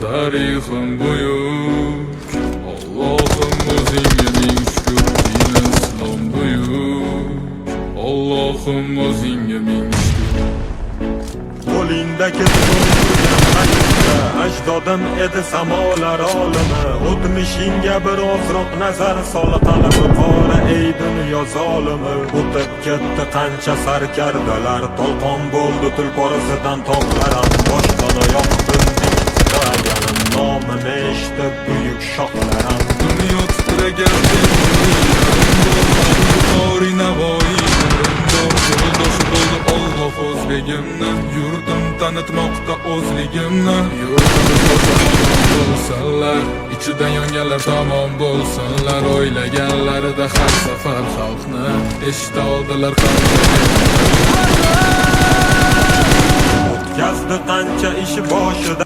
Tarixim buyuk. Allohim, o'zingga ming shukur, din islom buyuk. Allohim, o'zingga ming shukur. Qo'lingdagi turgan paytda ajdodim edi samolar olimi. O'tmishingga bir ozroq nazar sol, qalbi qora, ey dunyo zolimi. O'tib ketdi qancha sarkardalar, tolqon bo'ldi tulporisidan tog'lar ham. Boshdan oyoq bildik titraganim, nomini eshitib buyuk shohlar ham. Dunyo titragan, Buxoriy, Navoiy umrimdor yo'ldoshi bo'ldi Olloh o'zbegimni. Yurtim tanitmoqda o'zligimni. Yurtimiz bo'lsa, bo'lsinlar, ichidan yonganlar tamom bo'lsinlar. O'ylaganlarida har safar xalqni eshita oldilar qalbga. O'tkazdi qancha ishi boshida.